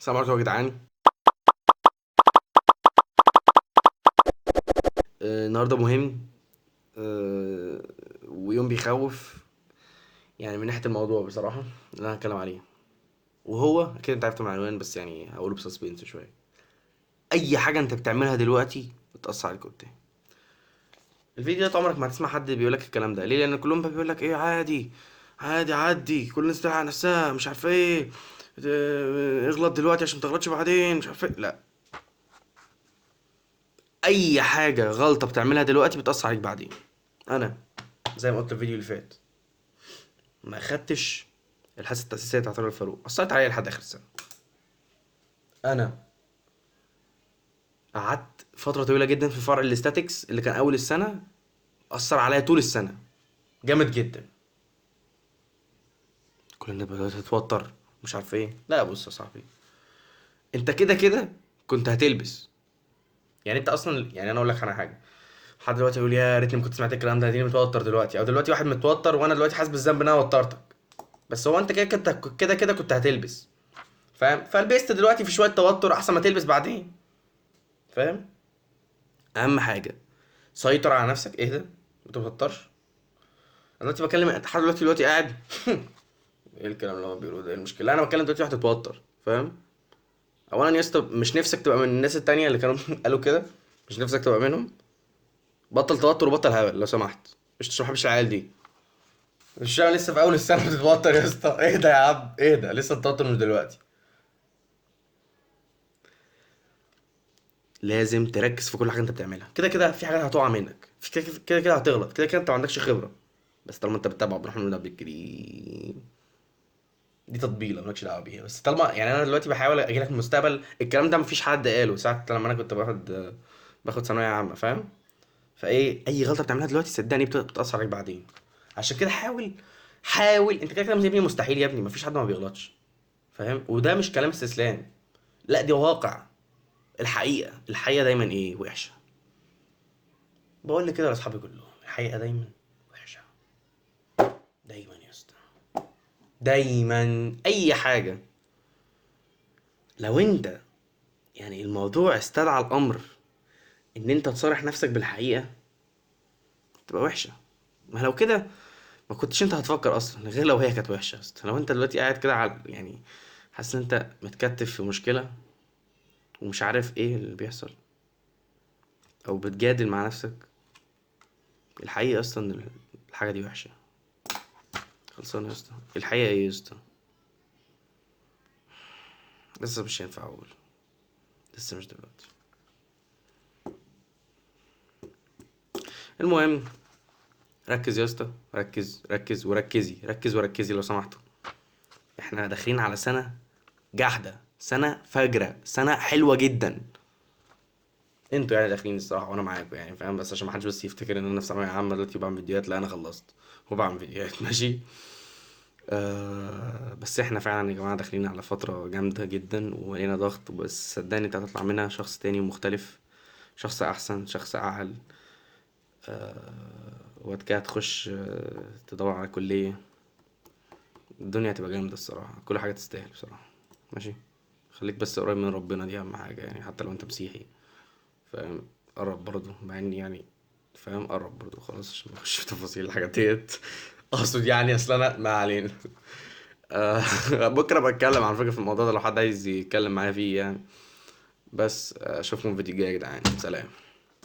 السلام عليكم يا جدعان. النهارده مهم، ويوم بيخوف يعني من ناحية الموضوع بصراحة اللي انا هتكلم عليه، وهو اكيد انت عرفت من العنوان، بس يعني هقوله ب suspense شوية. اي حاجة انت بتعملها دلوقتي بتاثر عليك قدام. الفيديو ده عمرك ما هتسمع حد بيقولك الكلام ده، ليه؟ لان كلهم بيقولك ايه، عادي عادي عدي، كل الناس بتلحق نفسها، مش عارف ايه، اغلط دلوقتي عشان ما تغلطش بعدين، مش عارف ايه. لا، اي حاجة غلطه بتعملها دلوقتي بتاثر عليك بعدين. انا زي ما قلت في الفيديو اللي فات ما خدتش الحصة التاسيسية بتاعت طارق الفاروق، اثرت عليا لحد اخر السنة. انا قعدت فترة طويلة جدا في فرع ال statics اللي كان اول السنة، اثر عليا طول السنة جامد جدا. كل الناس بدات تتوتر مش عارف ايه. لا بص يا صاحبي، انت كده كده كنت هتلبس، يعني انت اصلا، يعني انا اقول لك على حاجة، حد دلوقتي يقول يا ريتني ما كنت سمعت الكلام ده، اديني متوتر دلوقتي، او دلوقتي واحد متوتر وانا دلوقتي حاسس بالذنب ان انا وترتك، بس هو انت كده كده كده كده كنت هتلبس، فاهم؟ فلبست دلوقتي في شوية توتر احسن ما تلبس بعدين، فاهم؟ اهم حاجة سيطر على نفسك، اهدى، ما تتوترش. انا دلوقتي بكلم حد دلوقتي قاعد ايه الكلام اللي هو بيقوله ده، ايه المشكلة؟ انا بتكلم دلوقتي واحد اتوتر، فاهم؟ اولا يا اسطى مش نفسك تبقى من الناس التانية اللي كانوا قالوا كده، مش نفسك تبقى منهم. بطل توتر وبطل هبل لو سمحت، مش ما بحبش العيال دي. مش انا لسه في اول السنة بتتوتر يا اسطى، اهدى يا عم اهدى، لسه التوتر مش دلوقتي. لازم تركز في كل حاجة انت بتعملها، كده كده في حاجات هتقع منك، في كده كده كده هتغلط، كده كده انت ما عندكش خبره، بس طالما انت بتتابع عبد الرحمن عبد الكريم دي تطبيله مالكش دعوه بيها. بس طالما يعني انا دلوقتي بحاول اجي لك من المستقبل، الكلام ده مفيش حد قاله ساعة لما انا كنت باخد ثانوية عامة، فاهم؟ فايه اي غلطه بتعملها دلوقتي صدقني بتاثر عليك بعدين. عشان كده حاول، حاول انت كده كده يا ابني، مستحيل يا ابني مفيش حد ما بيغلطش، فاهم؟ وده مش كلام استسلام، لا دي واقع، الحقيقة، الحقيقة دايما ايه؟ وحشة. بقول كده لاصحابي كلهم، الحقيقة دايما وحشة، دايما يا اسطى، دايما. اي حاجة لو انت يعني الموضوع استدعى الامر ان انت تصارح نفسك بالحقيقة تبقى وحشة. ما لو كده ما كنتش انت هتفكر اصلا، غير لو هي كانت وحشة. اصلا لو انت دلوقتي قاعد كده على يعني حاسس ان انت متكتف في مشكلة ومش عارف ايه اللي بيحصل، او بتجادل مع نفسك، الحقيقة اصلا الحاجة دي وحشة. خلصانه يا اسطى. الحقيقة ايه يا اسطى؟ لسه مش هينفع اقول، لسه مش دلوقتي. المهم ركز يا اسطى، ركز ركز وركزي، ركز وركزي لو سمحتوا. احنا داخلين على سنة جحدة، سنة فجرة، سنة حلوة جدا. انتوا يعني داخلين الصراحة وانا معاكم يعني، فاهم؟ بس عشان ما حدش بس يفتكر ان انا في ثانوية عامة دلوقتي وبعمل فيديوهات، لا انا خلصت وبعمل فيديوهات ماشي. بس احنا فعلا يا جماعة داخلين على فترة جامدة جدا ومليانة ضغط، بس صدقني انت هتطلع منها شخص تاني ومختلف، شخص احسن، شخص اعقل. وبعد كده هتخش، تدور على كلية، الدنيا هتبقى جامدة الصراحة، كل حاجة تستاهل بصراحة. ماشي، خليك بس قريب من ربنا، دي اهم حاجة يعني، حتى لو انت مسيحي، فاهم؟ قرب برضو، مع اني يعني فاهم، قرب برضو خلاص عشان ما اخش في تفاصيل الحاجات ديت. اقصد يعني اصل انا ما علينا. بكره بتكلم على فكرة في الموضوع ده لو حد عايز يتكلم معايا فيه يعني. بس، اشوفكم في الفيديو الجاي يا جدعان، سلام.